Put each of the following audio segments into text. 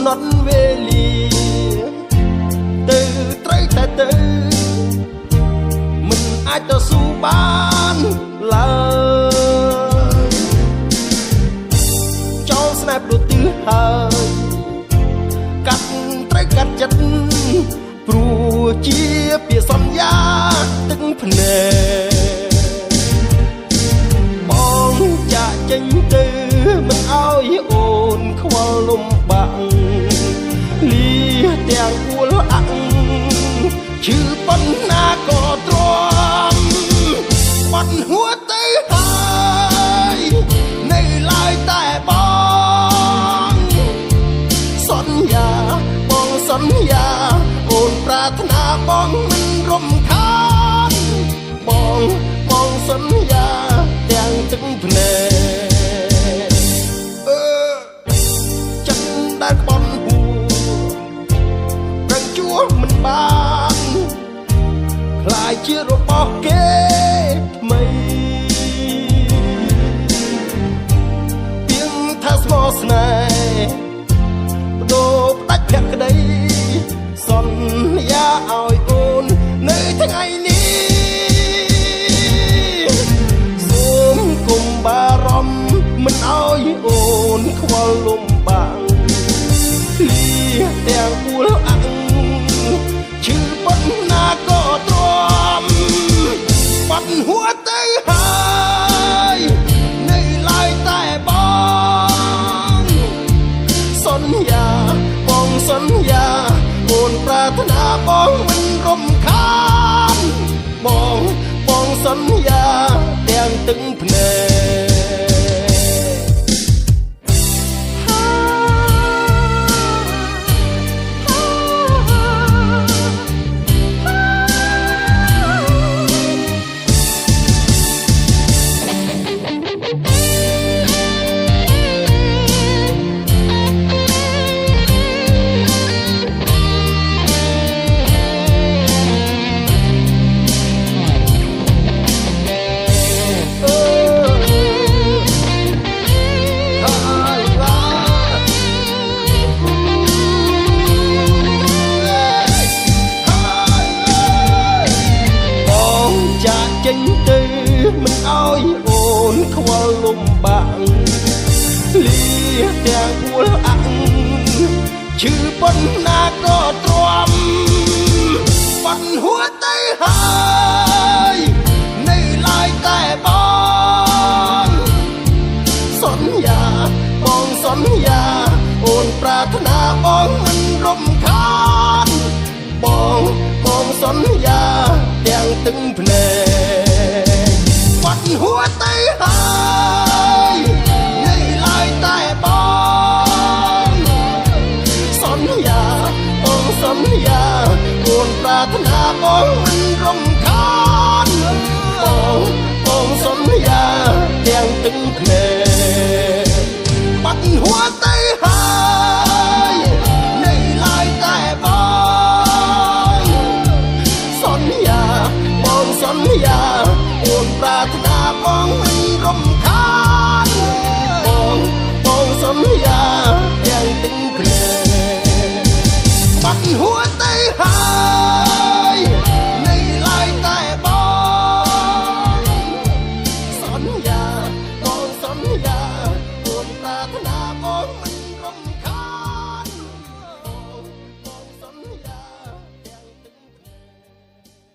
ណត់វេលាទៅត្រូវតែទៅមិនអាចតស៊ូបានឡើយចោលស្នេហ៍ព្រោះទិសហើយកាត់ត្រូវកាត់ចិត្តព្រោះជាពាក្យសន្យាទឹកភ្នែកបងចាក់ចេញទៅមិនអោយអូនខ្វល់លំបាក់លីទាំងអួលអាក់ឈឺប៉ុណ្ណាក៏ទ្រាំបាត់ហួទៅហើយនៅឡើយតែបងសន្យាបងសន្យាអូនប្រាថ្នាបងមិនរំខានបងបងសន្យាទាំងទឹកភ្នែកអឺចិត្តដែលក្បន់ហួប្រឹងជួមិនបានខ្លាយជារបស់គេថ្មីពីងថាស្មោះស្នេហ៍បដូរផ្ដាច់ភក្តីសន្យាឲ្យអូននៅថ្ងៃនេះសូមគុំបារម្ភមិនឲ្យអូនខ្វល់លំបាក់លីទាំងអួលអាក់ឈឺប៉ុណ្ណាក៏ទ្រាំបាត់ហួទៅហើយនៅឡើយតែបងសន្យាបងសន្យាអូនប្រាថ្នាបងមិនរំខានបងបងសន្យាទាំងទឹកភ្នែក អឺហើយឡាបងចាក់ចេញទៅមិនអោយអូនខ្វល់លំបាក់លីទាំងអួលអាក់ឈឺប៉ុណ្ណាក៏ទ្រាំបាត់ហួទៅហើយនៅឡើយតែបងសន្យាបងសន្យាអូនប្រាថ្នាបងមិនរំខានបងបងសន្យាទាំងទឹកភ្នែកបាត់ហួទៅហើយនៅឡើយតែបងសន្យាបងសន្យាអូនប្រាថ្នាបងមិនរំខានបងបងសន្យាទាំងទឹកភ្នែកបាត់ហួទៅហើយនៅឡើយតែបងសន្យាបងសន្យាអូនប្រាថ្នាបងមិនរំខានបងបងសន្យាទាំងទឹកភ្នែកបាត់ហួទៅហើយនៅឡើយតែបងសន្យាបងសន្យាអូនប្រាថ្នាបងមិនរំខានបងបងសន្យាទាំងទឹកភ្នែ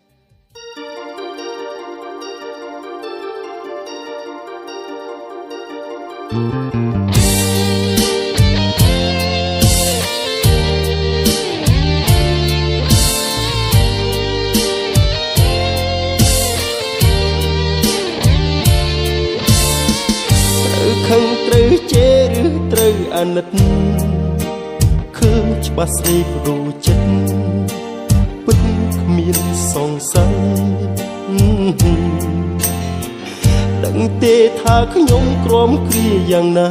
ក ត្រូវខឹងត្រូវជេរឬត្រូវអាណិតឃើញច្បាស់ស្រីប្ដូរចិត្តពិតគ្មានសង្ស័យដឹងទេថាខ្ញុំក្រំគ្រាយ៉ាងណា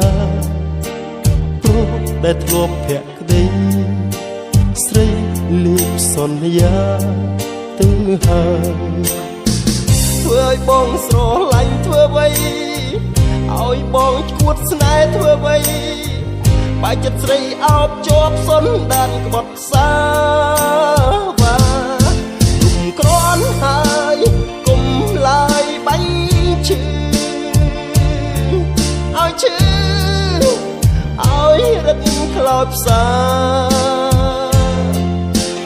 ព្រោះតែធ្លាប់ភក្តីស្រីលេបសន្យាទៅហើយធ្វើឲ្យបងស្រឡាញ់ធ្វើអ្វីឲ្យបងឈួតស្នេហ៍ធ្វើអ្វីប បែកចិត្តស្រីអោបជាប់សុនដានក្បត់សាវ៉ាទុំក្រាន់ហើយគុំឡាយបាញ់ឈឺឲ្យឈឺឲ្យរឹតខ្លោចផ្សា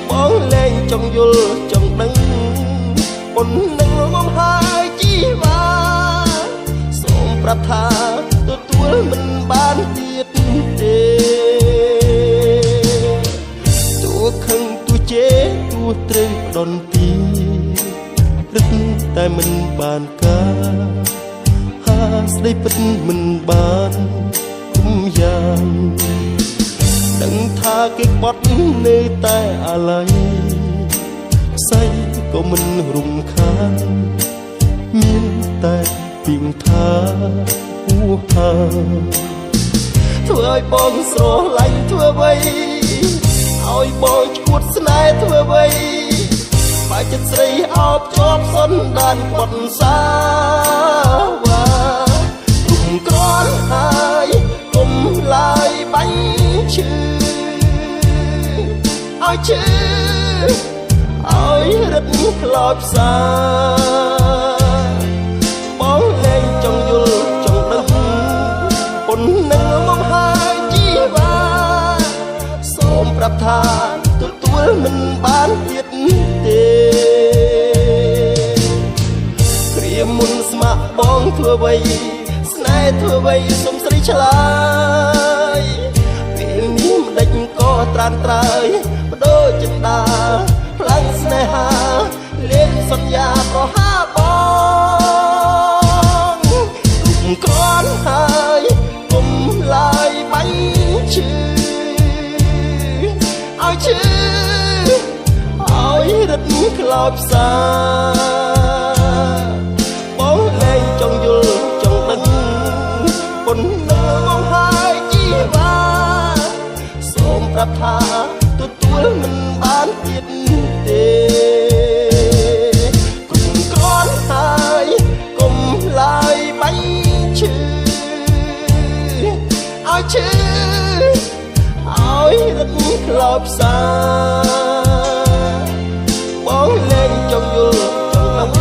បងលែងចង់យល់ចង់ដឹងប៉ុននឹងងំហើយជីវ៉ាសូមប្រាប់ថាទទួលមិនបានទៀតទេទោះខឹងទោះជេរទោះត្រូវផ្ដន់ទីរឹតតែមិនបានការហាស្ដីពិតមិនបានគុំយ៉ាងដឹងថាគេក្បត់នៅតែអាល័យផ្សៃក៏មិនរំខានមានតែពីងថាហួហាធ្វើឲ្យបងស្រឡាញ់ធ្វើអ្វីឲ្យបងឈួតស្នេហ៍ធ្វើអ្វីបើចិត្តស្រីអោបជាប់សុនដានក្បត់សាវ៉ាទុំក្រាន់ហើយគុំឡាយបាញ់ឈឺឲ្យឈឺឲ្យរឹតខ្លោចផ្សាបងលែងចង់យល់ចង់ដឹងប៉ុននឹងមកហើយជីវ៉ាសូមប្រាប់ថាទទួលមិនបានទៀតទេគ្រាមុនស្ម័គ្របងធ្វើអ្វីស្នេហ៍ធ្វើអ្វីសុំស្រីឆ្លើយពេលនេះមិនដេចក៏ត្រានត្រើយបដូរចិន្តាផ្លាំងស្នេហាលេងសន្យាប្រហាបងគុំក្រាន់ហើយគុំឡាយបាញ់ឈឺឲ្យឈឺឲ្យរឹតខ្លោចផ្សាបងលែងចង់យល់ចង់ដឹងប៉ុននឹងមកហើយជីវ៉ាសូមប្រាប់ថាទទួលមិនបានទៀតទេគុំក្រាន់ហើយគុំឡាយបាញ់ឈឺឲ្យឈឺឲ្យរឹតខ្លោចផ្សាបងលែងចង់យល់ចង់ដឹង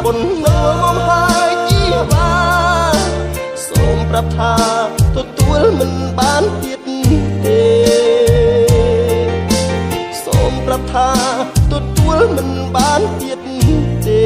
ប៉ុននឹងមកហើយជីវ៉ាសូមប្រាប់ថាទទួលមិនបានទៀតទេសូមប្រាប់ថាទទួលមិនបានទៀតទេ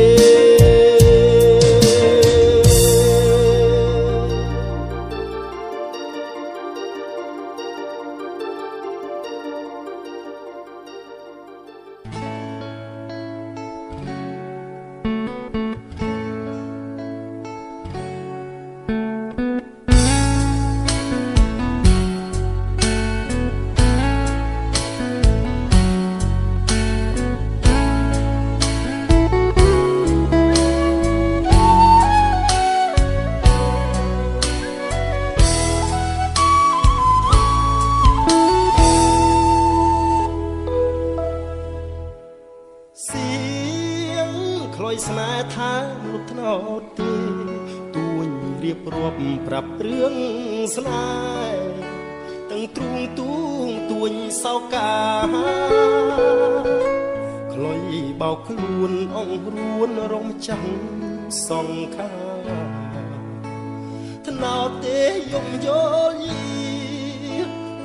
ស្នេហ៍ថាលុបថ្នោតទេទួញរៀបរាប់ប្រាប់រឿងស្នេហ៍ទាំងទ្រូងទូងទួញសោកាខ្លុយបោកខ្លួនអងរួនរំចាំងសង្ខាថ្នោតទេយំយល់យី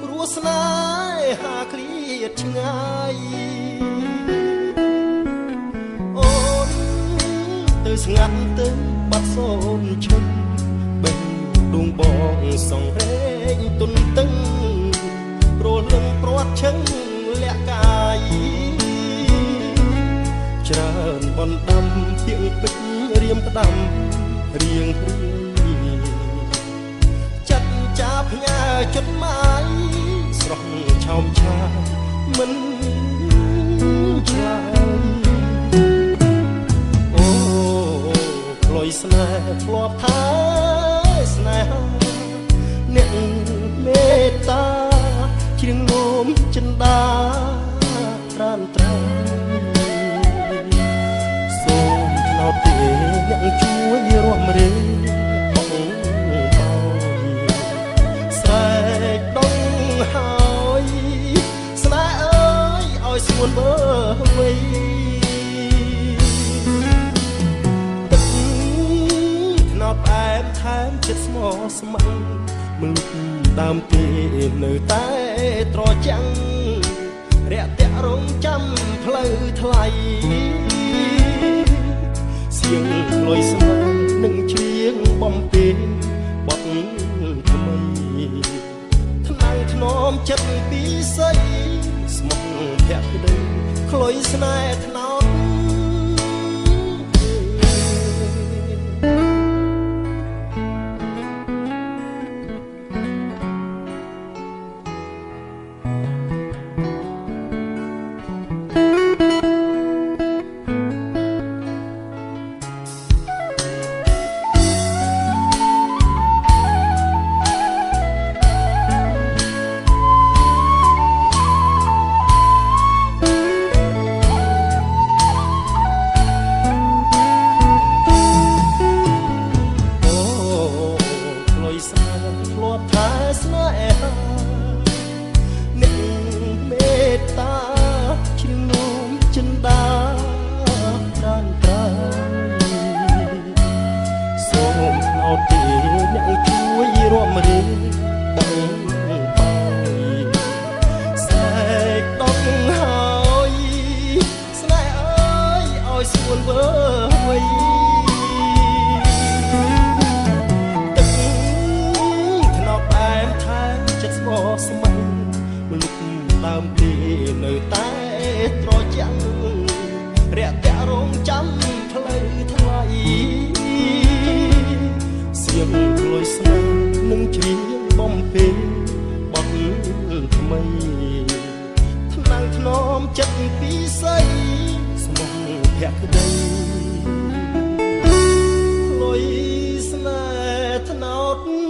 ព្រោះស្នេហាឃ្លាតឆ្ងាយទៅស្ងាត់ទៅបាត់សូនឈឹងបេះដួងបងសង្រេងទុនតឹងព្រលឹងព្រាត់ឈឹងលាក់កាយច្រើនបណ្ដាំពីងពេជ្ររៀមផ្ដាំរៀងព្រាយចិត្តចាផ្ញើចិត្តម៉ាយស្រស់ឆោមឆាមិនឆ្លើយលុយស្នេហ៍ធ្លាប់ថាស្នេហាអ្នកមេត្តាជ្រៀងនោមចិន្តាត្រានត្រៃសូមថ្នោតទេអ្នកជួយរួមរេបងបោយស្រែក ស្ងួនវើវៃទឹកថ្នោតផ្អែមថែមចិត្តស្មោះស្ម័គ្រមលុបដើមទេនៅតែត្រចាំងរាក់ទាក់រងចាំផ្លូវថ្លៃសៀងលុយស្នេហ៍នឹងច្រៀងបំពេបទថ្មីថ្នាំងធ្នមចិត្តពីស័យស្មុកភក្តីក្លុយស្នេហ៍ថ្នោត អូក្លុយស្នេហ៍ធ្លាប់ថែស្នេហាអ្នកមេត្តាជ្រៀងនោមចិន្តាប្រានត្រៃសូមថ្នោតទេអ្នកជួយរួមរៀបបងបាយស្នេហ៍ដកហើយស្នេហ៍អើយឲ្យស្ួនវើវៃ ទឹកថ្នោតផ្អែមថែមចិត្តស្មោះស្ម័គ្រមលុបដើមទេនៅតែត្រជាក់រាក់ទាក់រងចាំផ្លូវថ្លៃសៀងក្លុយស្នេហ៍នឹងច្រៀងបំពេបទថ្មីថ្នាំងធ្នមចិត្តពីស័យស្មោះភក្តី លុយស្នេហ៍ថ្នោតទេ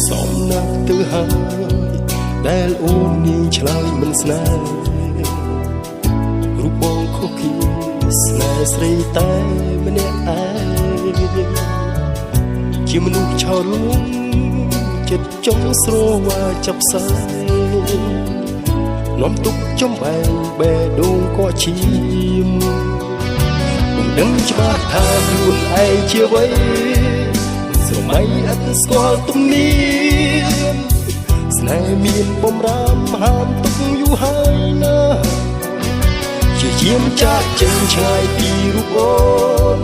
សំណាក់ទៅហើយដែលអូននាងឆ្លើយមិនស្នេហ៍រូបបងខុសគីស្នេហ៍ស្រីតែម្នាក់ឯងជាមនុស្សឆោតលួងចិត្តចង់ស្រវាចាប់ផ្សែងនាំទុកចំបែងបេះដូងក៏ឈាមមិនដឹងច្បាស់ថាខ្លួនឯងជាអ្វីស្រមៃឥតស្គាល់ទំនៀមស្នេហ៍មានបំរាមហាមទុកយូរហើយណាជាយាមចាកចេញឆ្ងាយពីរូបអូន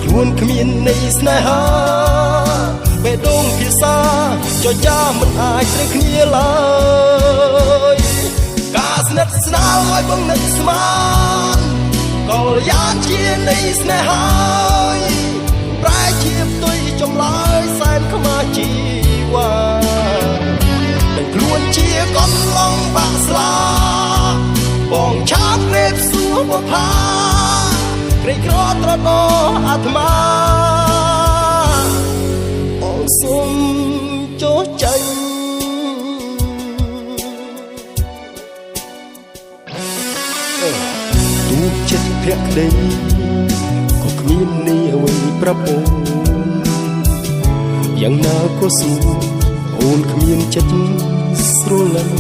ព្រោះហ៊ានខ្លួនគ្មានន័យស្នេហាបេះដូងភាសាចរចាមិនអាចត្រូវគ្នាឡើយការស្និទ្ធស្នាលឲ្យបងនឹកស្មានកល្យានជាន័យស្នេហាយប្រែជាផ្ទុយចម្លើយសែនខ្មាស់ជីវ៉ា តែខ្លួនជាកំឡងបាក់ស្លាបងឆាបរៀបសួរបុផាក្រីក្រត្រដអាត្មាបងសុំចុះចាញ់ទូចិត្តភក្តីក៏គ្មានន័យអ្វីប្រាប់អូនយ៉ាងណាក៏សួរអូនគ្មានចិត្តស្រឡាញ់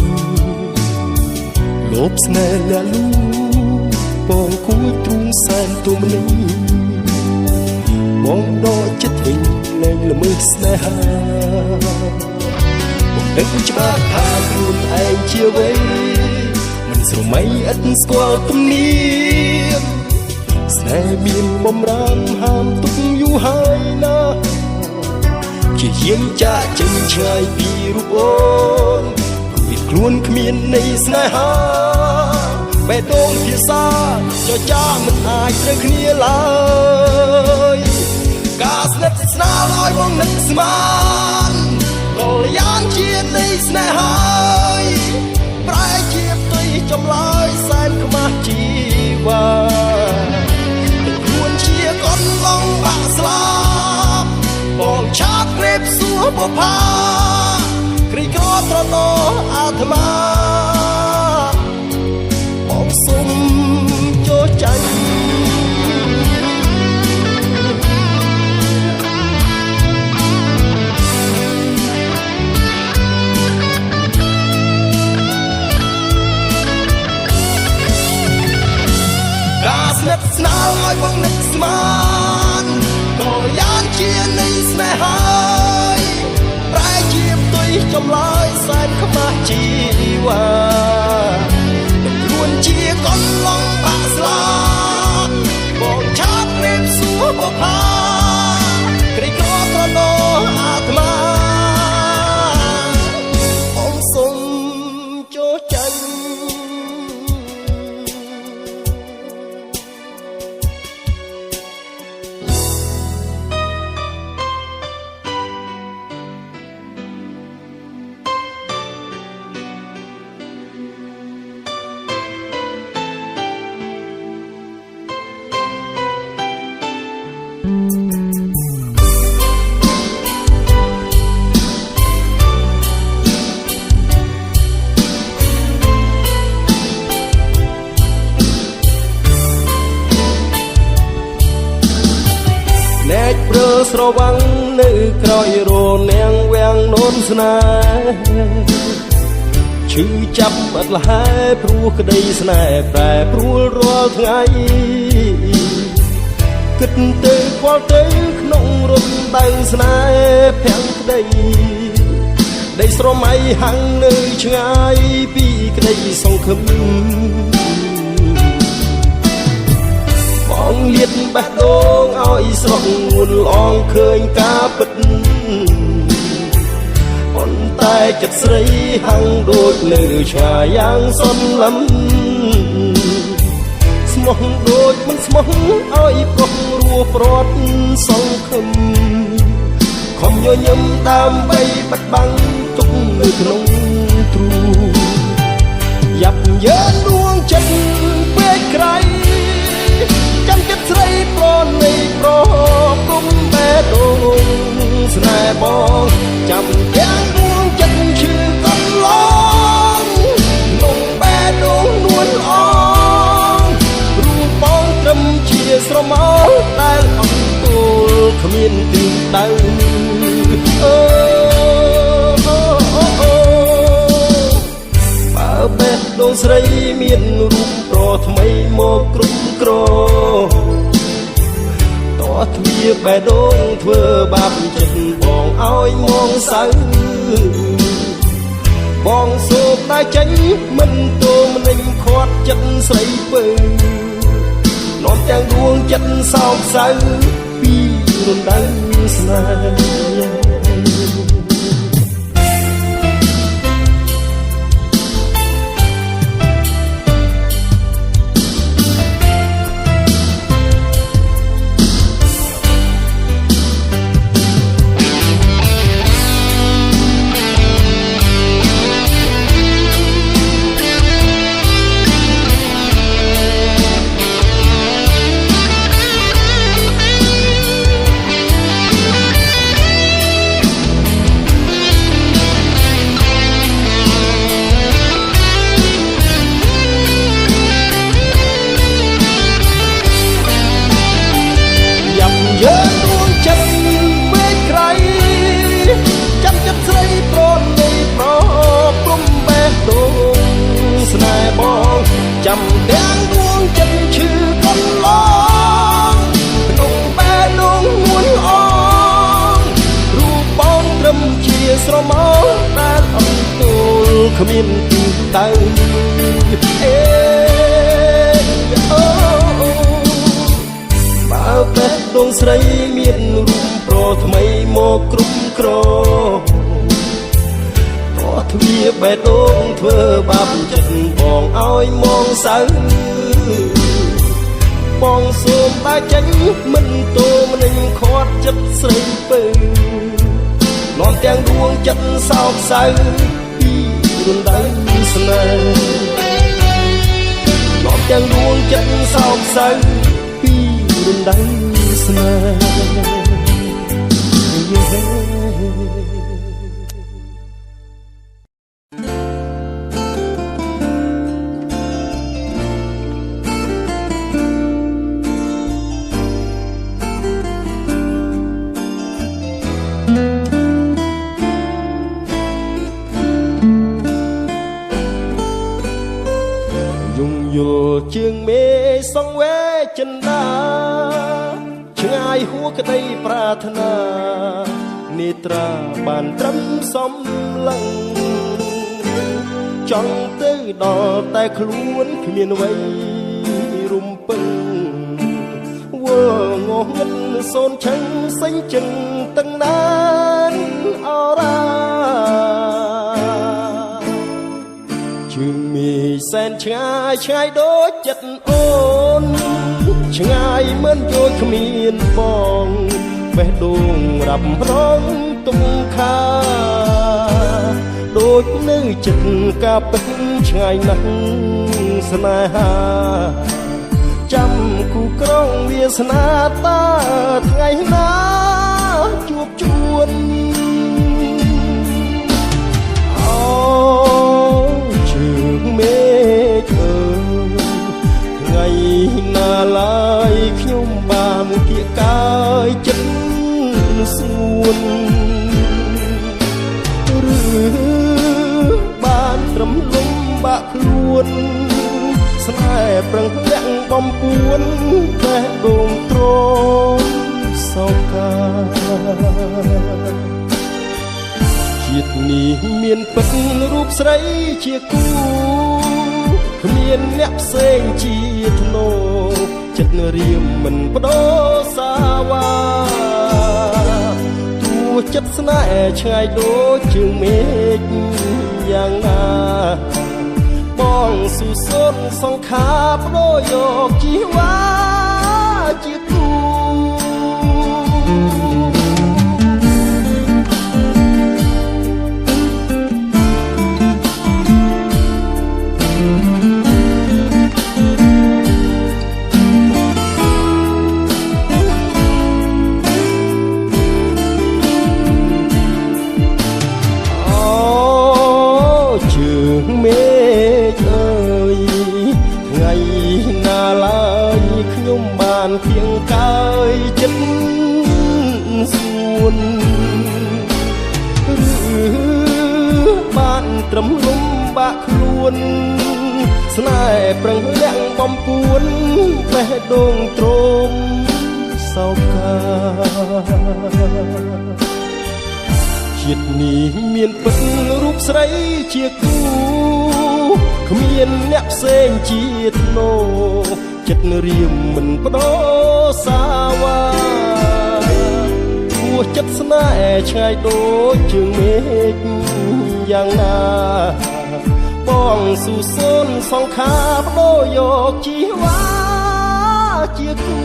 លោបស្នេហ៍លាក់លូបងគួចទ្រូងសែនទុំនេះបងដកចិត្តវិញលែងល្មើសស្នេហាបងដឹងច្បាស់ថាខ្លួនឯងជាអ្វីមិនស្រមៃឥតស្គាល់ទំនៀមស្នេហ៍មានបំរាមហាមទុកយូរហើយណាជាយាមចាកចេញឆ្ងាយពីរូបអូនព្រោះខ្លួនគ្មានន័យស្នេហាបេះដូងភា សាចចាមិនអាចត្រូវគ្នាឡើយការស្និទ្ធស្នាលឲ្យបងនឹកស្មានកល្យានជានៃស្នេហាយប្រែជាផ្ទុយចម្លើយសែនខ្មាស់ជីវ៉ាខ្លួនជាកន្លងបាក់ស្លាប់បងឆាតក្រេបសួរបុផាក្រីក្រត្រណោអាត្មាបងសុំចូលចាញ់ការស្និទ្ធស្នាលឲ្យបងនឹកស្មានក៏យ៉ាងជានៃស្នេហាយប្រែជាផ្ទុយចម្លើយសែនខ្មាស់ជីវ៉ាខ្លួនជាកន្លងបាក់ស្លាប់បងឆាតរៀបសួរបុផាក្រីក្រត្រណោអាត្មាបងសុំចូលចាញ់ ណែកព្រើស្រវាំងនៅក្រោយរនាងវាំងនោនស្នេហ៍ឈឺចាប់អត់លហែព្រោះក្តីស្នេហ៍ប្រែប្រួលរាល់ថ្ងៃគិតទៅខ្វល់ទៅក្នុងរំដៅស្នេហ៍ភាំងក្តីដីស្រមៃហាំងនៅឆ្ងាយពីក្តីសង្ឃឹមបងលៀតបេះដូងឲ្យស្រស់ងួនល្អងឃើញការពិតប៉ុន្តែចិត្តស្រីហាំងដូចនៅឆ្ងាយយ៉ាងសន្លឹមស្មោះដូចមិនស្មោះឲ្យប្រុសរស់ប្រត់សង្ឃឹមខំញញឹមដើម្បីបិទបាំងទុកនៅក្នុងទ្រូងយ៉ាប់យើនដួងចិត្តពេកក្រៃចាំចិត្តស្រីប្រណីប្រគុំបេះដូងស្នេហ៍បងចាំទាំងដួងចិត្តឈឺកន្លងក្នុងបេះដូងនួនអងរូបបងត្រឹមជាស្រមោលដែលអន្ទូលគ្មានទីដៅអូអូបើបេះដូងស្រីមានរូបប្រថ្មីមកគ្រប់គ្រងតោះទ្វាបេះដូងធ្វើបាបចិត្តបងឲ្យមកសៅបងសូមដើរចេញមិនទោមនឹងខាត់ចិត្តស្រីពើនាំទាំងដួងចិត្តសោកសៅពីរំដៅស្នេហ៍យ៉ាប់យើដួងចិត្តពេកក្រៃចាំចិត្តស្រីប្រណីប្រព្រំបេះដូងស្នេហ៍បងចាំទាំងដួងចិត្តឈឺកន្លងក្នុងបេះដូងនួនអងរូបបងត្រឹមជាស្រមោលដែលអន្ទូលគ្មានទីដៅអេអូបើបេះដូងស្រីមានរូបប្រថ្មីមកគ្រប់គ្រងតោះទ្វាបេះដូងធ្វើបាបចិត្តបងឲ្យមកសៅ បងសូមដើរចេញមិនទោមនឹងខាត់ចិត្តស្រីពៅនាំទាំងដួងចិត្តសោកសៅពីរំដៅស្នេហ៍នាំទាំងដួងចិត្តសោកសៅពីរំដៅស្នេហ៍ យងយល់ជើងមេសង្វេចិន្តាឆ្ងាយហួក្តីប្រាថ្នានេត្រាបានត្រឹមសំឡឹងចង់ទៅដល់តែខ្លួនគ្មានអ្វីរំពឹងវល់ងងឹតសូនឆឹងសេញចិនតឹងណានអរាជើងមេសែនឆ្ងាយឆ្ងាយដូចចិត្តអូនឆ្ងាយមិនយល់គ្មានបងបេះដូងរាប់ប្រងទុំខាដូចនៅចិត្តកាពិតឆ្ងាយណាស់ស្នេហាចាំគូក្រងវាសនាតាថ្ងៃណាជួបជួនអូជើងមេឃអើយថ្ងៃណាឡើយខ្ញុំបានគៀកកាយចិត្តស្ងួនឬបានត្រឹមលំបាក់ខ្លួនស្នេហ៍ប្រឹងលាក់បំពួនបេះដូងទ្រាំសោកាជាតិនេះមានពិតរូបស្រីជាគូគ្មានអ្នកផ្សេងជាធ្នូចិត្តរៀមមិនបដូរសាវ៉ាទួចិត្តស្នេហ៍ឆ្ងាយដូចជើងមេឃយ៉ាងណាបងស៊ូសូនសង្ខារបដូរយកជីវ៉ាជាគូអូជើងមេឃអើយថ្ងៃណាឡើយខ្ញុំបានគៀងកាយចិត្តស្ងួនឬបានត្រឹមលំបាក់ខ្លួនស្នេហ៍ប្រឹងលាក់បំពួនបេះដូងទ្រាំសោកាជាតិនេះមានពិតរូបស្រីជាគូគ្មានអ្នកផ្សេងជាធ្នូចិត្តរៀមមិនបដូរសាវ៉ាព្រោះចិត្តស្នេហ៍ឆ្ងាយដូចជើងមេឃយ៉ាងណាបងស៊ូសូនសង្ខារបដូរយកជីវ៉ាជាគូ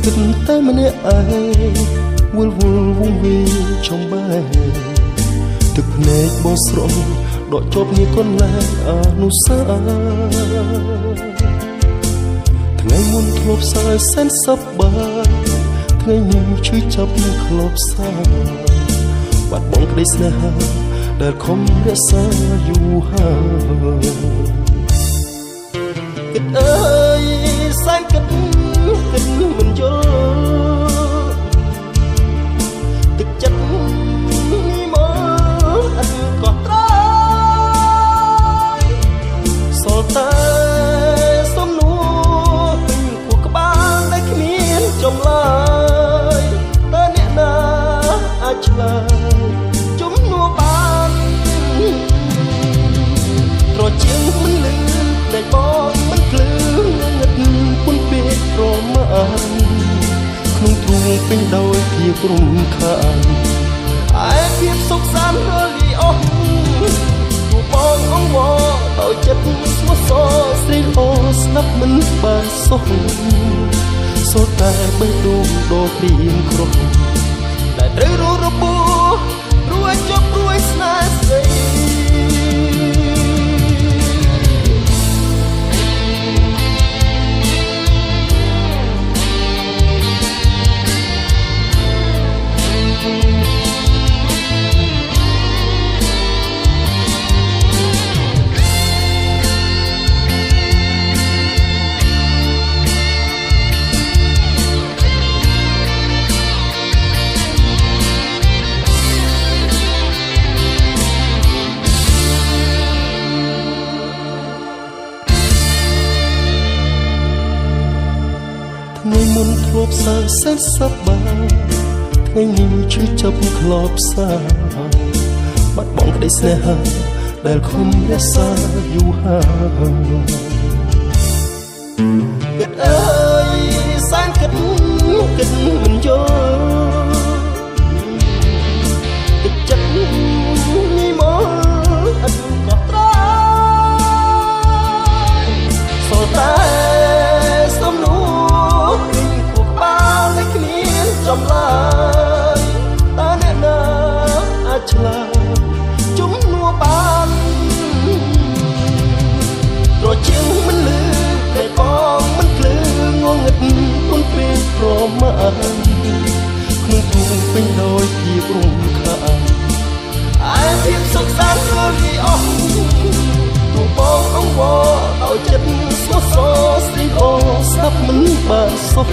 គិតតែម្នាក់ឯងវល់វល់វងវីចំបែទឹកភ្នែកបងស្រន់ដកជាប់នេះកន្លែងអនុសាថ្ងៃមុនធ្លាប់សើចសែនសប្បាយថ្ងៃនេះឈឺចាប់ក្លប់សាបាត់បង់ក្តីស្នេហាដែលខំរក្សាយូរហើយគិតអើយសែ គិតគិតមិនយល់ទឹកចិត្តមើលអត់ក៏ត្រយសល់តែសំណួរពេញខួរក្បាលដែលគ្មានចម្លើយតើអ្នកណាអាចឆ្លើយជំនួសបានត្រជាងមិនលឺដែលបងមិនភ្លឺងឹតពុនពេកប្រមាណក្នុងទ្រូងពេញដោយភាពរំខានឯភាពសុខសាន្តរលីអស់ទូបងអង្វរដោយចិត្តស្មោះសរស្រីល្អស្ដាប់មិនបានសោះសូតែបេះដូងដ៏ក្រៀមក្រំដែលត្រូវរស់របួសរួចចប់រួចស្នេហ៍ស្រីថ្ងៃមុនធ្លាប់សើសែនសប្បាយថ្ងៃនេះឈឺចាប់ក្លប់សាបាត់បង់ក្តីស្នេហាដែលខំរក្សាយូរហើយគិតអើយសែនគិតគិតមិនយល់ទឹកចិត្តនេះមកអត់ក៏ត្រយសល់តែសំណួរចម្លើយតើអ្នកណាអាចឆ្លើយជំនួសបានត្រជាងមិនលឺតែបងមិនភ្លឺងងឹតពុនពេលប្រមាណក្នុងទ្រូងពេញដោយភាពរំខានឯភាពសុខសាន្តរលីអស់ទូបងអង្វរដោយចិត្តស្មោះសរស្រីល្អស្ដាប់មិនបានសោះ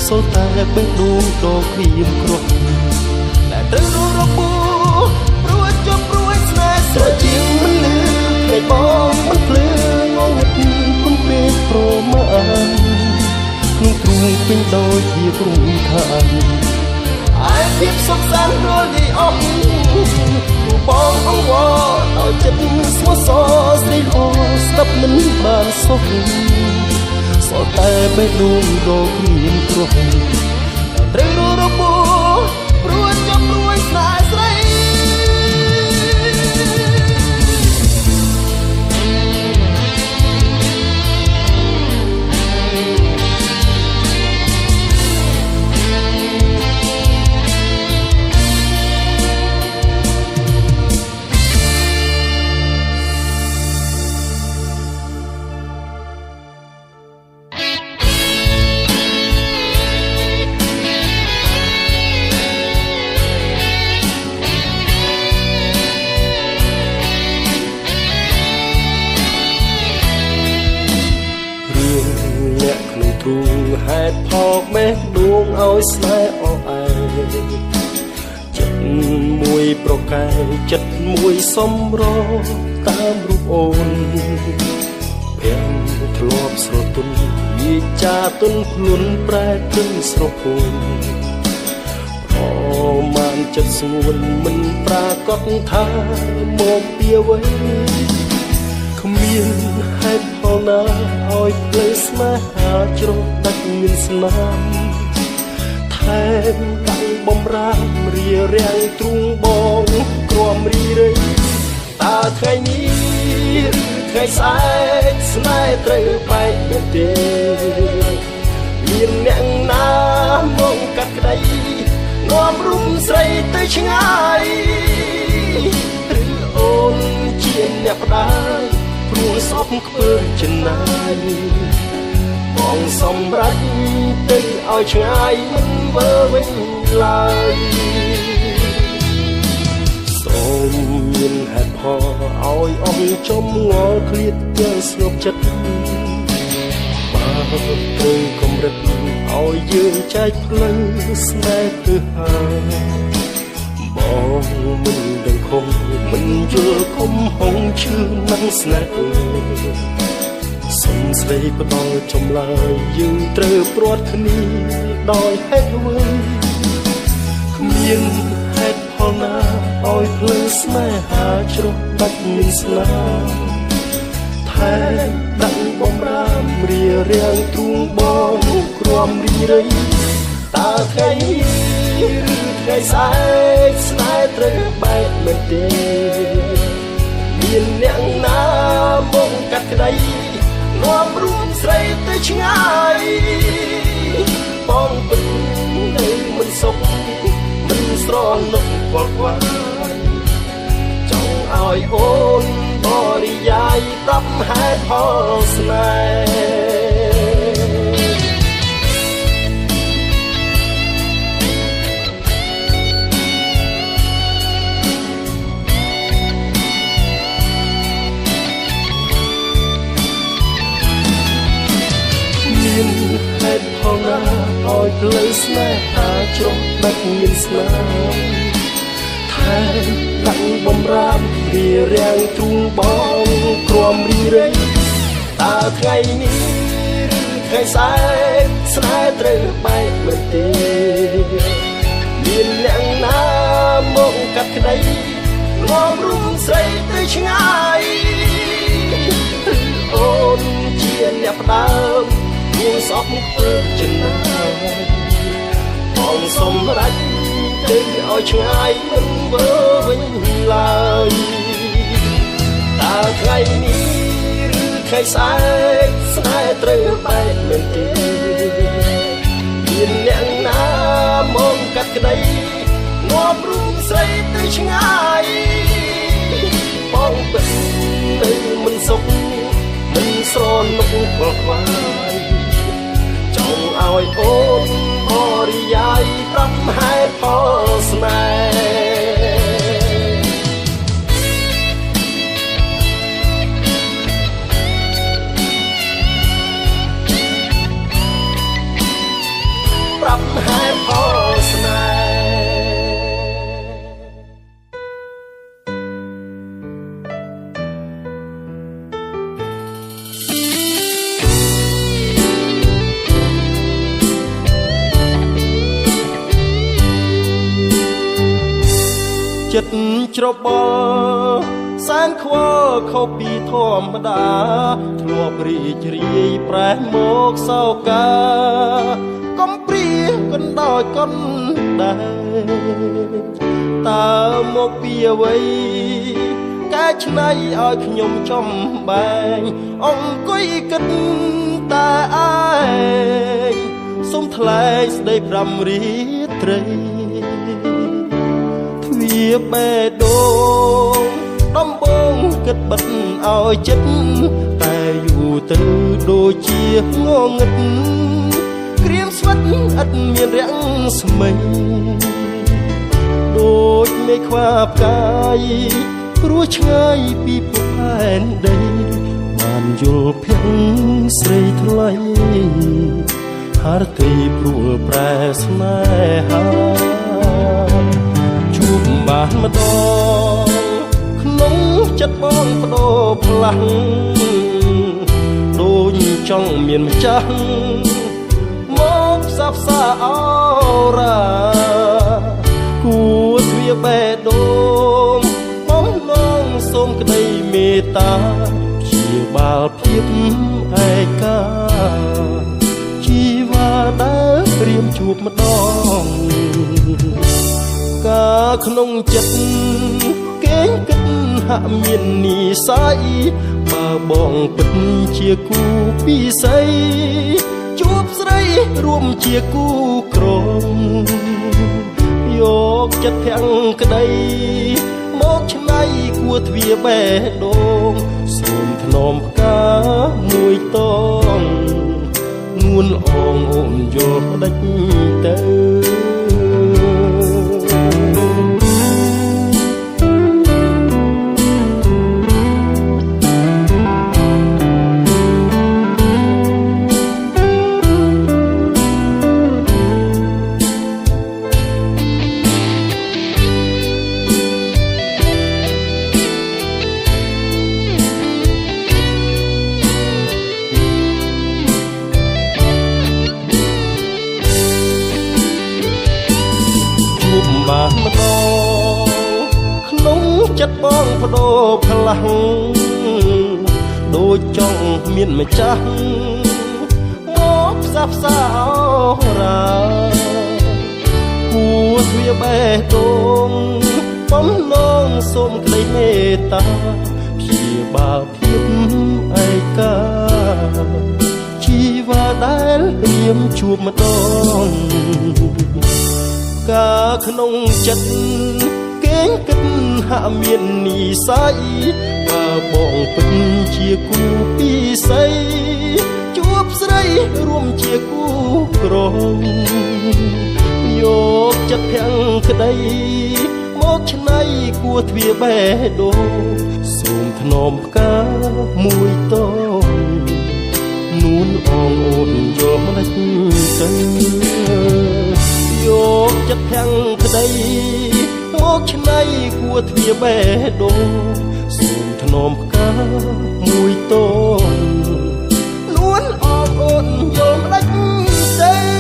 សូន្តែបេះដូងដ៏ក្រៀមក្រំដែលត្រូវរស់របួសព្រួយចុះព្រួយស្នេហ៍ស្រជាងមិនលឺភ្នែកបងមិនភ្លឺងងឹតពុនពេលប្រមាណក្នុងទ្រូងពេញដោយភាពរំខានឯភាពសុខសាន្តរលីអស់ទូបងអង្វរដោយចិត្តស្មោះសរស្រីល្អស្ដាប់មិនបានសោះសល់តែបេះដូងដ៏ក្រៀមក្រំត្រូវរស់របួសព្រួយចុះព្រួយស្នេហ៍ស្រីហេតុផលបេះដូងឲ្យស្នេហ៍អអែចិត្តមួយប្រកែកចិត្តមួយសំរតាមរូបអូនភាំងធ្លាប់ស្រទន់វាចាទុនខ្លួនប្រែព្រឹងស្រពោនប្រមាណចិត្តស្ងួនមិនប្រាកដថាមកពីអ្វីគ្មានហេតុផលណាឲ្យផ្លូវស្នេហាជ្រោះដាច់មានស្នាមថែមកាំងបំរាមរារាំងទ្រូងបងក្រំរីរៃតើថ្ងៃនេះឬថ្ងៃស្អែកស្នេហ៍ត្រូវបែកមែនទេមានអ្នកណាមកកាត់ក្តីនាំរុំស្រីទៅឆ្ងាយឬអូនជាអ្នកផ្ដាយព្រោះសពខ្ពើចំណាយបងសម្រេចទៅឲ្យឆ្ងាយមិនវិលវិញឡើយសូមមានហេតុផលឲ្យអស់ចំងល់ឃ្លាតទាំងស្ងប់ចិត្តបើ ត្រូវកម្រិតឲ្យយើងចែកផ្លូវស្នេហ៍ទៅហើយបងមិនដឹងខំមិនយល់ខំហងឈឺនឹងស្នេហ៍សុំស្រីផ្ដល់ចម្លើយយើងត្រូវព្រាត់គ្នាដោយហេតុអ្វីគ្មានហេតុផលណាឲ្យភ្លើស្នេហាជ្រុះដាច់មានស្នាថែដាក់បំរាមរារាំងទ្រូងបងគ្រាំរីរៃតើថ្ងៃឬថ្ងៃស្អែកស្នេហ៍ត្រូវបែកមិនទេមានអ្នកណាមកកាត់ក្តីនាំរួមស្រីទៅឆ្ងាយបងពិតនៅមិនសុខមិនស្រណុកខ្វល់ខ្វាយចង់ឲ្យអូនបរិយាយប្រាប់ហេតុផលស្នេហ៍មានហេតុផលណាឲ្យផ្លូវស្នេហាជ្រុះដាច់មានស្នាមថែដាក់បំរាមរារាំងទ្រូងបងគ្រាំរីរៃតើថ្ងៃនេះឬថ្ងៃស្អែកស្នេហ៍ត្រូវបែកមិនទេមានអ្នកណាមកកាត់ក្តីនាំរួមស្រីទៅឆ្ងាយឬអូនជាអ្នកផ្ដើមមានសពធ្វើចំណាយបងសម្រេចទៅឲ្យឆ្ងាយមិនវិលវិញឡើយតើថ្ងៃនេះឬថ្ងៃស្អែកស្នេហ៍ត្រូវបែកមែនទេមានអ្នកណាមកកាត់ក្តីនាំរួមស្រីទៅឆ្ងាយបងពិតនៅមិនសុខមិនស្រណុកខ្វល់ខ្វាយចង់ឲ្យអូនបរិយាយប្រាប់ហេតុផលស្នេហ៍ប្រាប់ហេតុផលស្នេហ៍ចិត្តច្របល់សែនខ្វល់ខុសពីធម្មតាធ្លាប់រីករាយប្រែមកសោកាកំព្រាកណ្ដោយកណ្ដែកតើមកពីអ្វីកែច្នៃឲ្យខ្ញុំចំបែងអង្គុយគិតតែឯងសូមថ្លែងស្ដីប្រាំរាត្រីវាបេះដូងដំបងគិតបិទឲ្យចិត្តតែយូរទៅដូចជាងងឹតក្រៀមស្វិតឥតមានរាំងស្មីដូចមេខ្វាផ្កាយព្រោះឆ្ងាយពីភពផែនដីបានយល់ភ័ក្រស្រីថ្លៃហារទីព្រួលប្រែស្នេហាជួបបានម្ដងក្នុងចិត្តបងបដូរផ្លាស់ដូចចង់មានម្ចាស់មកផ្សះផ្សាអរ៉ាគួទ្វាបេះដូងបំណងសូមក្តីមេត្តាព្យាបាលភាពឯកាជីវ៉ាដែលព្រៀមជួបម្ដងកាក្នុងចិត្តគេងគិតហាក់មាននិស័យបើបងពិតជាគូពិសីជួបស្រីរួមជាគូក្រមយកចិត្តភាំងក្តីមកឆ្នៃគួទ្វាបេះដូងសូមធ្នមផ្កាមួយតងនួនល្អងអូនយល់ផ្ដាច់ទៅ ម្ដងក្នុងចិត្តបងបដូរផ្លាស់ដូចចង់មានម្ចាស់មកផ្សះផ្សាអរាគួទ្វាបេះដូងបំណងសូមក្តីមេត្តាព្យាបាលភាពឯកាជីវ៉ាដែលរៀមជួបម្ដងកាក្នុងចិត្តគេងគិតហាក់មាននិស័យបើបងពិតជាគូពិសីជួបស្រីរួមជាគូក្រងយកចិត្តភាំងក្តីមកឆ្នៃគួទ្វាបេះដូងសូមធ្នមផ្កាមួយតងនួនអងអូនយល់មិនទៅយកចិត្តភាំងក្តីមកឆ្នៃគួទ្វាបេះដូងសូមធ្នមផ្កាមួយតងនួនអងអូនយល់មិនទៅ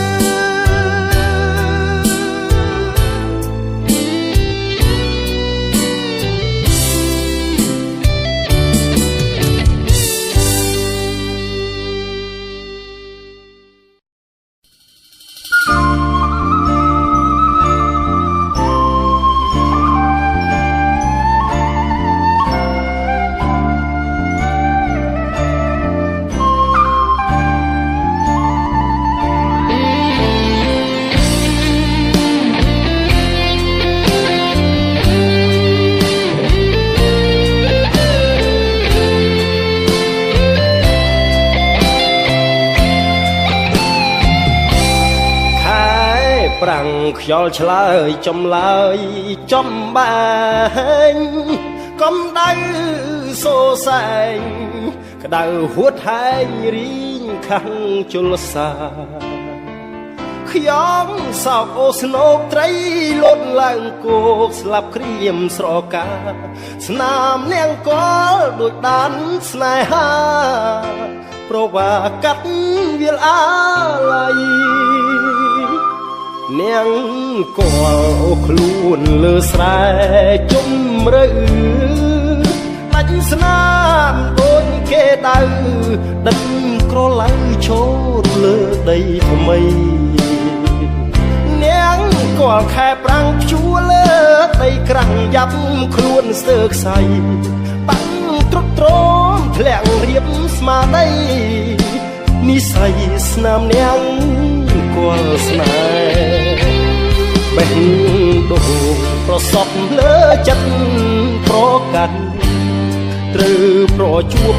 ប្រាំងខ្យល់ឆ្លើយចំឡើយចំបែងកំដៅសូសែងក្តៅហួតហែងរីងខាំងជលសាខ្ញុំសោកអូស្នោកត្រីលូតឡើងគោកស្លាប់ក្រៀមស្រកាស្នាមនាងកលដូចដានស្នេហាប្រវាកាត់វាលអាល័យនាងកលអូខ្លួនលើស្រែជំរឿដាច់ស្នាមដូចគេដៅដិតក្រឡៅឈរលើដីថ្មីនាងកលខែប្រាំងព្យួរលើដីក្រាំងយ៉ាប់ខ្លួនស្ទើខ្សៃបាំងទ្រុតទ្រមធ្លាក់រៀបស្មារតីនិស័យស្នាមនាងកលស្នេហ៍បេះដូងប្រសពលើចិត្តប្រកាន់ត្រូវប្រជួប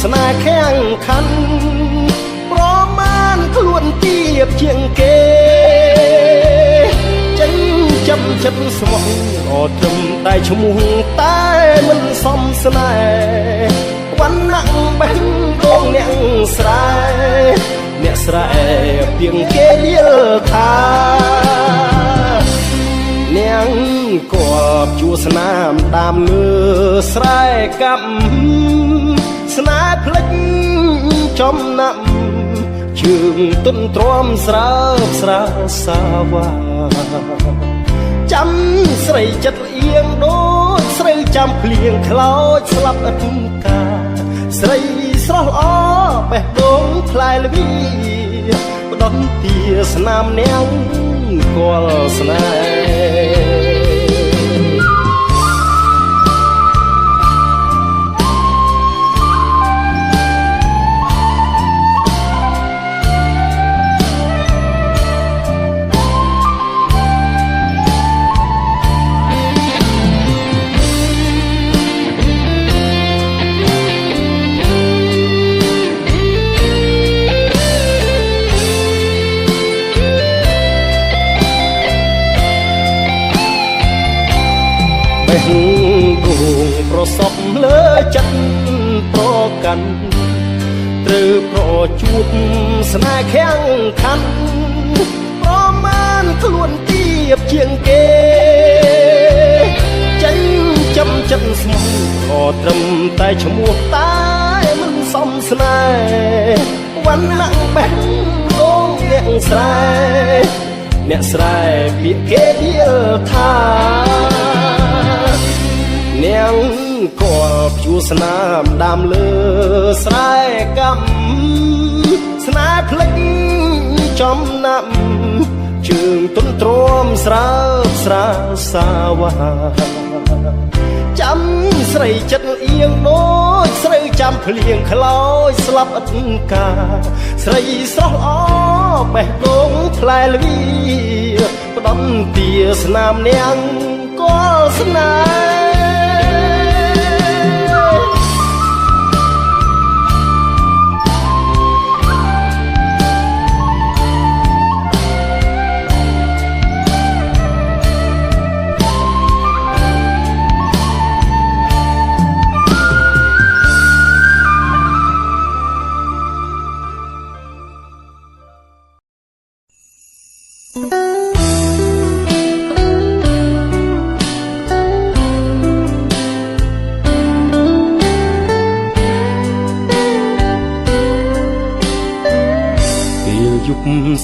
ស្នេហ៍ខាំងខណ្ឌប្រមាណខ្លួនទៀបជាងគេចេញចាំចិត្តស្មោះអត់ត្រឹមតែឈ្មោះតែមិនសមស្នេហ៍វណ្ណៈបេះដូងអ្នកស្រែអ្នកស្រែពីងគេលាលថានាងគប់ជួស្នាមតាមលើស្រែកម្មស្នេហ៍ភ្លេចចំណាំជើងទុនទ្រាំស្រើបស្រាលសាវ៉ាចាំស្រីចិត្តលៀងដូចស្រីចាំភ្លៀងខ្លោចស្លាប់ឥតកាស្រីស្រស់ល្អបេះដូងផ្លែល្វីផ្ដន់ទាស្នាមនាងកលស្នេហ៍បេះដូងប្រសពលើចិត្តប្រកាន់ត្រូវប្រជួបស្នេហ៍ខាំងខណ្ឌប្រមាណខ្លួនទៀបជាងគេចេញចាំចិត្តស្មោះអត់ត្រឹមតែឈ្មោះតែមិនសមស្នេហ៍វណ្ណៈបេះដូងអ្នកស្រែ អ្នកស្រែពាក្យគេដៀលថានាងកលព្យួស្នាមដាំលើស្រែកម្មស្នេហ៍ភ្លេចចំណាំជើងទុនទ្រាំស្រើបស្រាលសាវ៉ាចាំស្រីចិត្តអៀងដូចស្រូវចាំភ្លៀងខ្លោចស្លាប់ឥតកាស្រីស្រស់ល្អបេះដូងផ្លែល្វីផ្ដំទាស្នាមនាងកលស្នេហ៍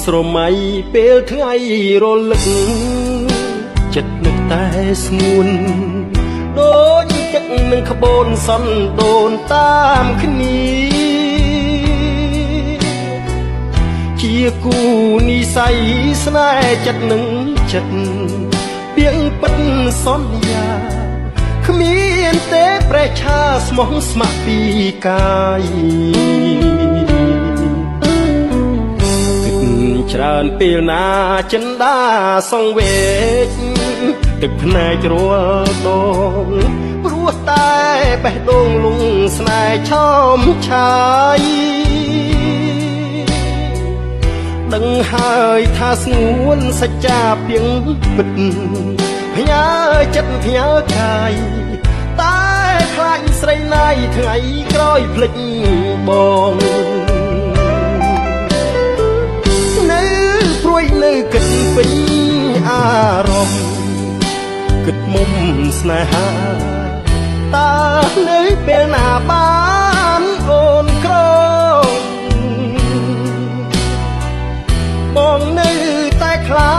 ស្រមៃពេលថ្ងៃរលឹកចិត្តនឹកតែស្ងួនដូចទឹកនឹងក្បូនសន់ដូនតាមគ្នាជាគូនិស័យស្នេហ៍ចិត្តនឹងចិត្តពីងពិតសន្យាគ្មានទេប្រេឆាស្មោះស្ម័គ្រពីកាយច្រើនពេលណាចិនដាសង្វេកទឹកភ្នែករាល់ដងព្រោះតែបេះដូងលងស្នេហ៍ឆោមឆាយដឹងហើយថាស្ងួនសច្ចាពីងពិតផ្ញើចិត្តផ្ញើកាយតែខ្លាចស្រីណាយថ្ងៃក្រោយភ្លេចបងនៅគិតពេញអារម្មណ៍គិតមុំស្នេហាតើនៅពេលណាបានអូនក្រងបងនៅតែខ្លា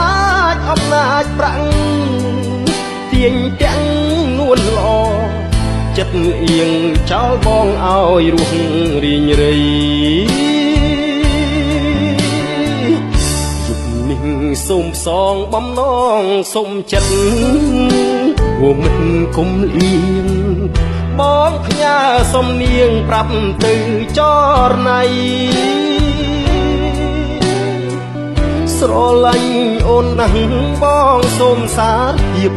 ចអំណាចប្រាក់ទាញទាំងនួនល្អចិត្តអៀងចោលបងឲ្យរស់រីងរៃសូមផ្សងបំណងសូមចិត្តវមិត្តគុំលៀងបងផ្ញើសំនៀងប្រាប់ទៅចរណៃស្រឡាញ់អូនណាស់បងសូមសារភាព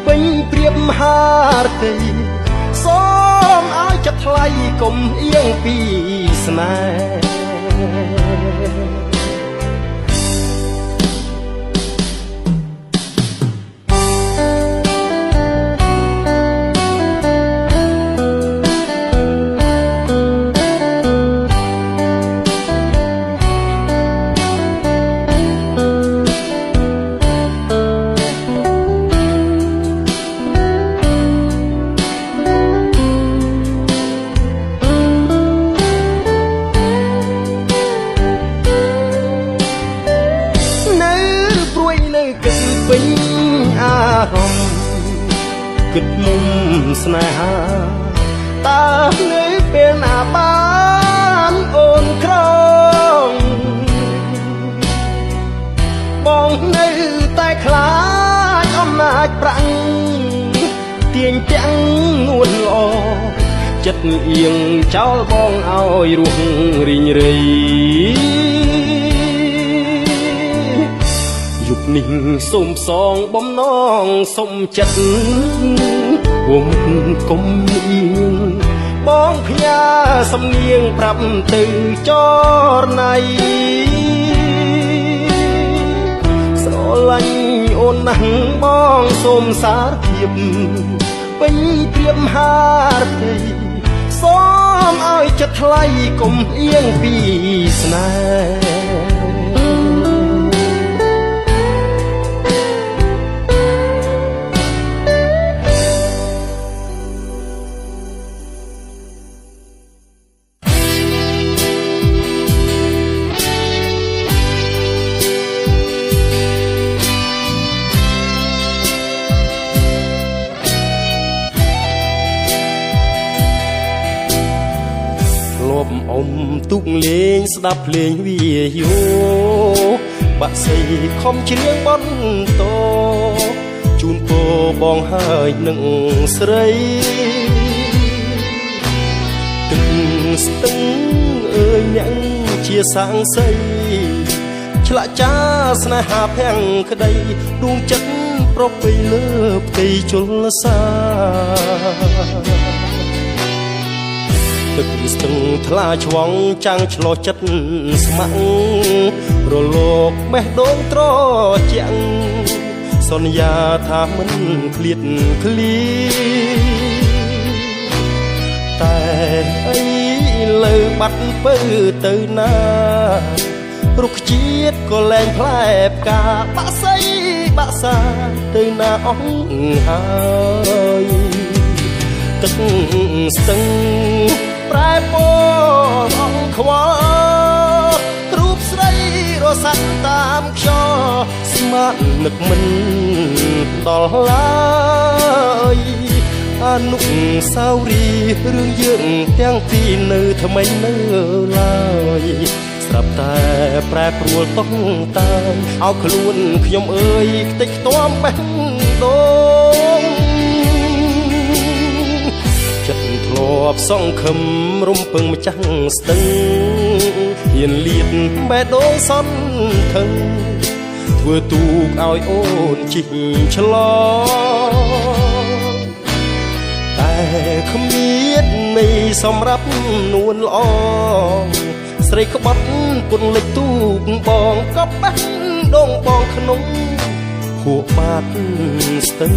ពេញព្រៀបហារតីសូមឲ្យចិត្តថ្លៃកុំអៀងពីស្នេហ៍គិតមុំស្នេហាតើនៅពេលណាបានអូនក្រងបងនៅតែខ្លាចអំណាចប្រាក់ទាញទាំងនួនល្អចិត្តអៀងចោលបងឲ្យរស់រីងរៃយប់នេះសូមផ្សងបំណងសូមចិត្តវងគុំអៀងបងផ្ញើសំនៀងប្រាប់ទៅចរណៃស្រឡាញ់អូនណាស់បងសូមសារភាពពេញព្រៀបហារតីសូមឲ្យចិត្តថ្លៃកុំអៀងពីស្នេហ៍ ទូកលេងស្ដាប់ភ្លេងវាយោបាក់សីខំច្រៀងបន្តជូនពរបងហើយនឹងស្រីទឹកស្ទឹងអើយអ្នកជាសាងសីឆ្លាក់ចាស្នេហាភាំងក្តីដួងចិត្តប្រពៃលើផ្ទៃជលសាទឹកស្ទឹងថ្លាឆ្វងចាំងឆ្លោះចិត្តស្ម័គ្ររលោកបេះដូងត្រជាក់សន្យាថាមិនឃ្លាតឃ្លីតែអីលើបាត់ពើទៅណារុក្ខជាតិក៏លែងផ្លែផ្កាបាក់សីបាក់សាទៅណាអស់ហើយទឹកស្ទឹងប្រែពណ៌អងខ្វល់រូបស្រីរសាត់តាមខ្យល់ស្មាននឹកមិនដល់ឡើយអនុស្សាវរីយ៍រឿងយើងទាំងពីរនៅថ្មីនៅឡើយស្រាប់តែប្រែប្រួលតោះតាឲ្យខ្លួនខ្ញុំអើយខ្ទេចខ្ទាំបេះដូងចិត្តធ្លាប់សង្ឃឹមរំពឹងម្ចាស់ស្ទឹងហ៊ានលៀតបេះដូងសន្ថឹងធ្វើទូកឲ្យអូនជិះឆ្លងតែគ្មានន័យសម្រាប់នួនល្អស្រីក្បត់ពុនលិចទូកបងក៏បេះដូងបងក្នុងហួបាតស្ទឹង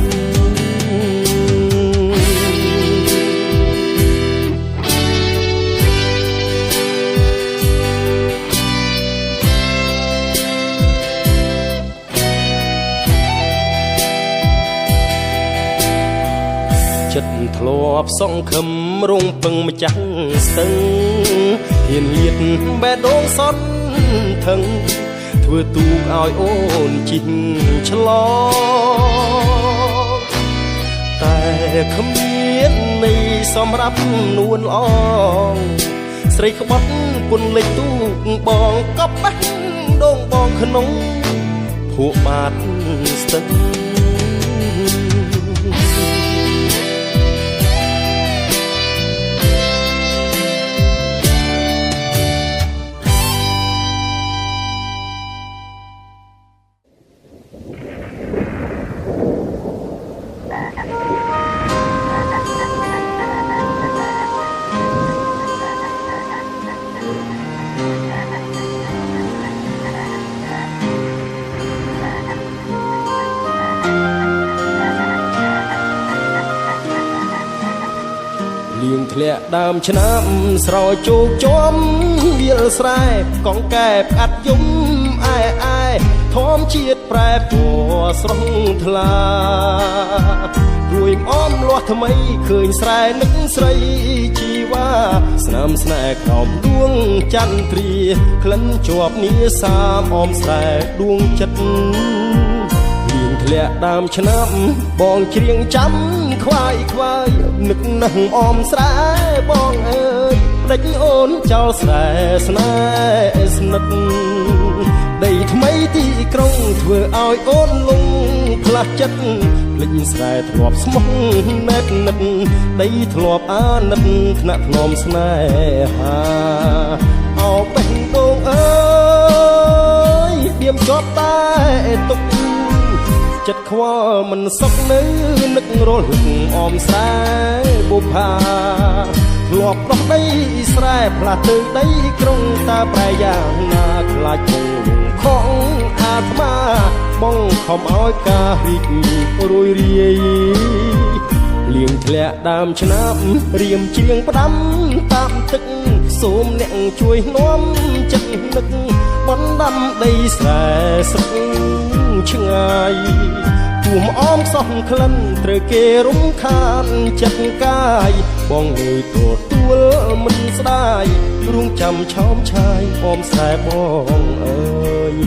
ចិត្តធ្លាប់សង្ឃឹមរងពឹងម្ចាស់ស្ទឹងហ៊ានលៀតបេះដូងសន្ថឹងធ្វើទូកឲ្យអូនជិះឆ្លងតែគ្មានន័យសម្រាប់នួនល្អស្រីក្បត់ពុនលិចទូកបងក៏បេះដូងបងក្នុងភក់បាតស្ទឹងធ្លាក់ដើមឆ្នាំស្រោជោគជាំវាលស្រែកងកែបអាត់យំអែអែធម្មជាតិប្រែពណ៌ស្រស់ថ្លារួយអមលាស់ថ្មីឃើញស្រែនឹកស្រីជីវ៉ាស្នាមស្នេហ៍ក្រោមដួងចន្ទ្រាក្លិនជាប់នីសាមអមស្រែដួងចិត្តធ្លាក់ដើមឆ្នាំបងច្រៀងចាំខ្វាយខ្វាយនឹកណាស់អមស្រែបងអើយផ្ដេចអូនចោលស្រែស្នេហ៍ស្និទ្ធដីថ្មីទីក្រុងធ្វើឲ្យអូនលងផ្លាស់ចិត្តភ្លេចស្រែធ្លាប់ស្មោះណែតនិតដីធ្លាប់អាណិតថ្នាក់ធ្នមស្នេហាអោបេះដូងអើយបៀមជាប់តែទុកចិត្តខ្វល់មិនសុខនៅនឹករលឹកអមស្រែបុប្ផាធ្លាប់ដោះដីស្រែផ្លាស់ទៅដីក្រុងតើប្រែយ៉ាងណាខ្លាចបងលងខំអាត្មាបងខំឲ្យការរីករួយរាយលៀងធ្លាក់ដើមឆ្នាំរៀមច្រៀងផ្ដាំតាមទឹកសូមអ្នកជួយនាំចិត្តនឹកបណ្ដាំដីស្រែស្រុកឆ្ងាយ ទោះអមសោះក្លិនត្រូវគេរំខានចិត្តកាយបងងើយទទួលមិនស្ដាយរួងចាំឆោមឆាយអមស្រែបងអើយ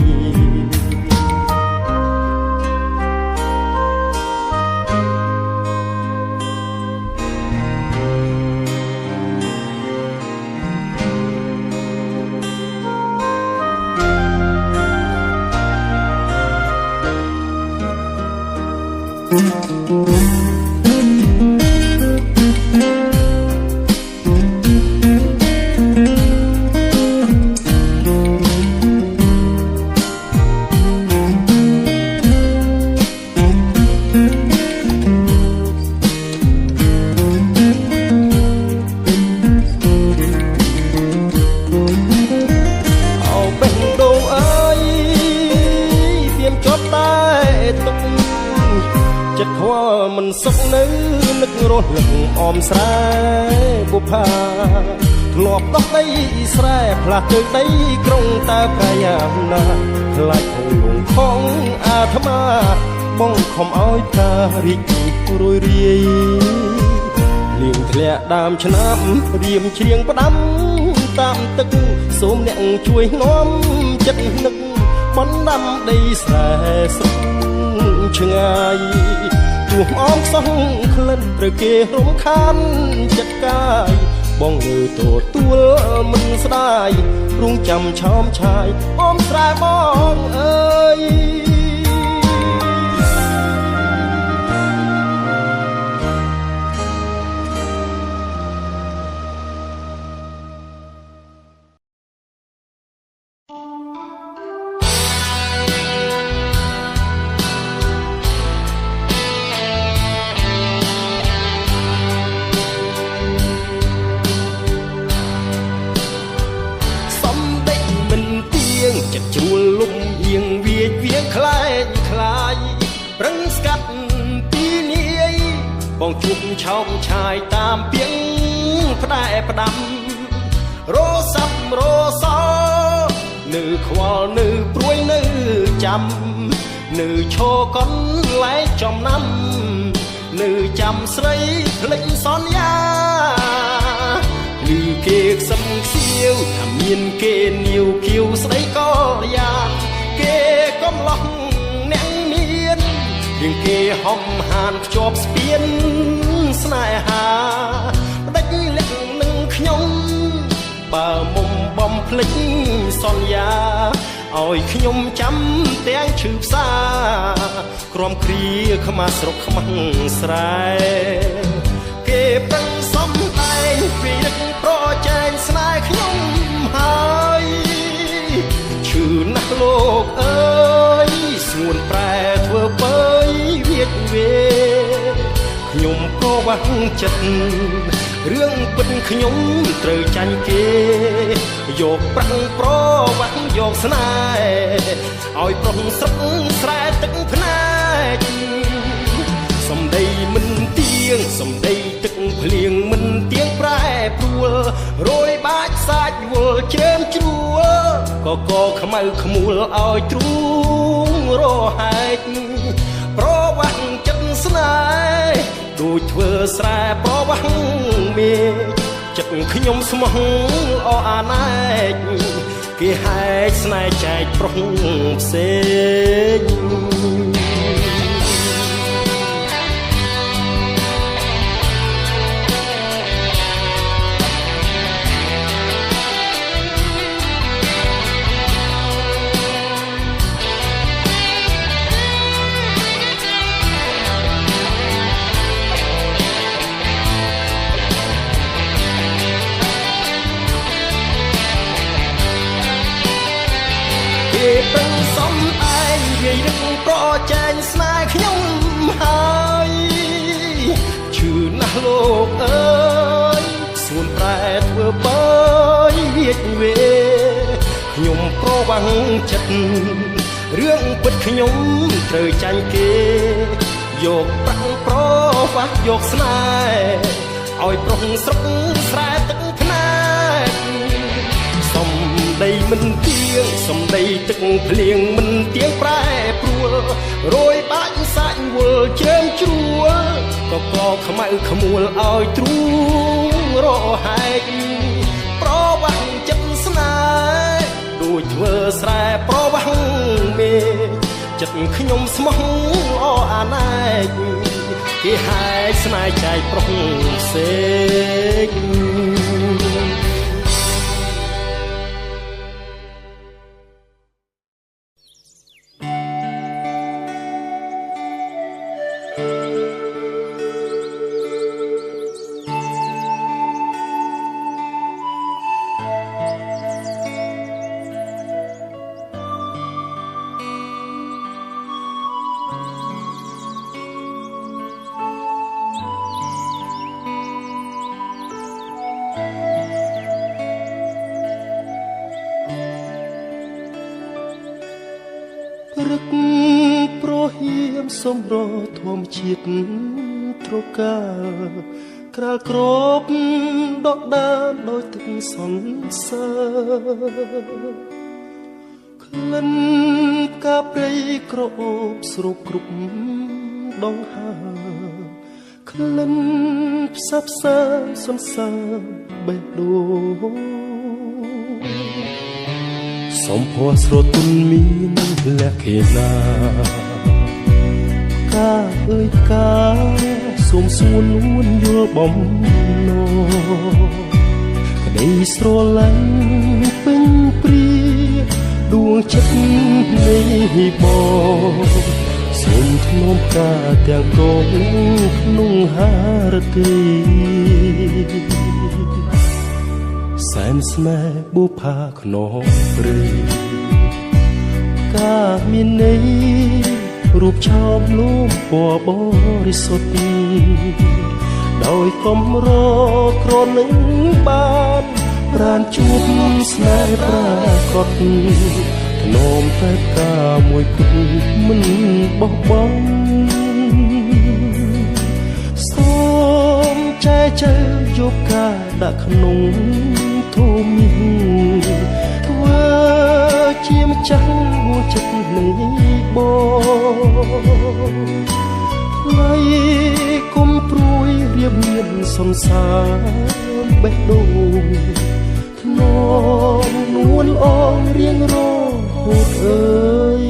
ចិត្តខ្វល់មិនសុខនៅនឹករលឹកអមស្រែបុផាធ្លាប់ដោះដីស្រែផ្លាស់ទៅដីក្រុងតើប្រយ៉ាងណាខ្លាចខងលងខងអាត្មាបងខំឲ្យតារីករួយរាយលៀងធ្លាក់ដើមឆ្នាំរៀមច្រៀងផ្ដាំតាមទឹកសូមអ្នកជួយនាំចិត្តនឹកបណ្ដាំដីស្រែស្រុកឆ្ងាយទោះអមខ្សោះក្លិនត្រូវគេរំខានចិត្តកាយបងងើទទួលមិនស្ដាយរងចាំឆោមឆាយអមស្រែបងអើយចិត្តជ្រួលលំអៀងវាចវៀងខ្លែងខ្លាយប្រឹងស្កាត់ពីនាយបងជួបឆោមឆាយតាមពីងផ្ដែផ្ដាំរសាប់រសល់នៅខ្វល់នៅព្រួយនៅចាំនៅឈរកន្លែងចំណាំនៅចាំស្រីភ្លេចសន្យាឬគេខ្សឹមខ្សៀវថាមានគេនីវគៀវស្ដីក៏យ៉ាងគេកំឡោះអ្នកមានរឿងគេហំហានភ្ជាប់ស្ពានស្នេហាផ្ដេចលក្ខនឹងខ្ញុំបើមុំបំភ្លេចសន្យាឲ្យខ្ញុំចាំទាំងឈឺផ្សាក្រំគ្រាខ្មាស់ស្រុកខ្មាស់ស្រែគេប្រឹងសំដែងពីរឹកប្រចែងស្នេហ៍ខ្ញុំហើយឈឺណាស់លោកអើយស្ងួនប្រែធ្វើបើយវៀតវេខ្ញុំប្រវាស់ចិត្តរឿងពិតខ្ញុំត្រូវចាញ់គេយកប្រាក់ប្រវាស់យកស្នេហ៍ឲ្យប្រុសស្រុកស្រែទឹកភ្នែកសំដីមិនទៀងសំដីទឹកភ្លៀងមិនទៀងប្រែប្រួលរយបាច់សាច់វល់ជ្រើមជ្រួលកកខ្មៅខ្មួលឲ្យទ្រូងរហែកប្រវាស់ចិត្តស្នេហ៍ដូចធ្វើស្រែប្រវាស់មេចិត្តខ្ញុំស្មោះល្អអាណែកគេហែកស្នេហ៍ចែកប្រុសផ្សេងគេប្រឹងសំដែងវាយរឹកប្រចែងស្នេហ៍ខ្ញុំហើយឈឺណាស់លោកអើយសួនប្រែធ្វើបើយវៀចវេខ្ញុំប្រវាំងចិត្តរឿងពិតខ្ញុំត្រូវចាញ់គេយកប្រាក់ប្រវាស់យកស្នេហ៍ឲ្យប្រុសស្រុកស្រែទឹកភ្នែកសំដីមិនទៀងសំដីទឹកភ្លៀងមិនទៀងប្រែប្រួលរយបាច់សាច់វល់ជ្រើមជ្រួលកកខ្មៅខ្មួលឲ្យទ្រូងរហែកប្រវាស់ចិត្តស្នេហ៍ដូចធ្វើស្រែប្រវាស់មេចិត្តខ្ញុំស្មោះល្អអាណែកគេហែកស្នេហ៍ចែកប្រុសផ្សេង រឹកប្រហៀមសំរធម្មជាតិត្រកាក្រាលក្របដកដានដោយទឹកសន្សាក្លិនផ្កាព្រៃក្រអូបស្រូបគ្រប់ដងហើក្លិនផ្សះផ្សាសន្សាបេះដូងសំភ័ស្រទុនមានលក្ខណាផ្កាអើយផ្កាសូមសួននួនយល់បំណងក្តីស្រឡាញ់ពេញព្រាដួងចិត្តនៃបងសូមធ្នមផ្កាទាំងក្រងក្នុងហារទីសែនស្នេហ៍បុផាក្នុងព្រៃផ្កាមានន័យរូបឆោមលំពណ៌បរិសុទ្ធដោយកំរក្រនឹងបានប្រានជួបស្នេហ៍ប្រាកដធ្នមតែផ្កាមួយគត់មិនបោះបង់សូមចែចៅយកកាដាក់ក្នុងធូមីធ្វើជាម្ចាស់មួយចិត្តនៃបងថ្លៃគុំព្រួយរៀបមានសន្សារបេះដូងធ្នមនួនអងរៀងរហូតអើយ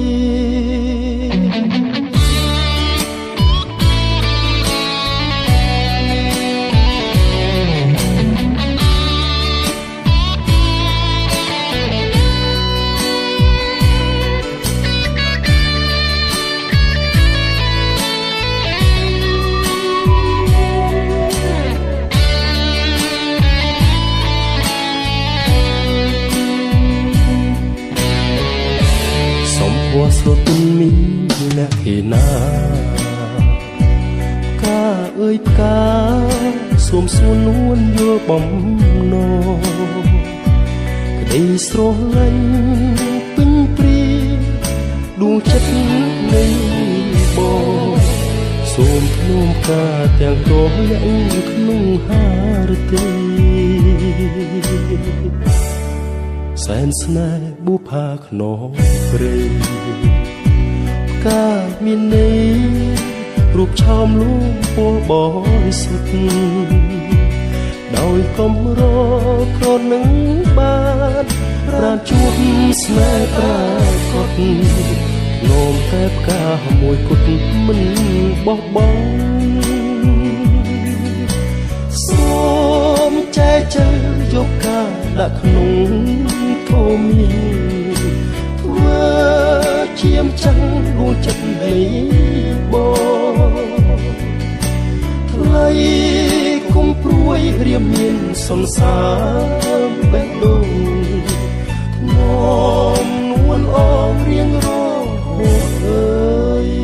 ស្រទុនមានលក្ខណាផ្កាអើយផ្កាសូមសួននួនយល់បំណងក្តីស្រឡាញ់ពេញព្រាដួងចិត្តនៃបងសូមធ្នមផ្កាទាំងក្រលាក់ក្នុងហារទីសែនស្នេហ៍បុផាក្នុងព្រៃផ្កាមានន័យរូបឆោមលួងពណ៌បរិសុទ្ធដោយកំរក្រនឹងបានប្រានជួបស្នេហ៍ប្រាកដនោមតែផ្កាមួយគត់មិនបោះបង់សូមចែចៅយកកាដាក់ក្នុងធមីធ្វើជាម្ចាស់ដួងចិត្តនៃបងថ្លៃគុំព្រួយរៀមមានសន្សារបេះដូងធ្នមនួនអងរៀងរហូតអើយ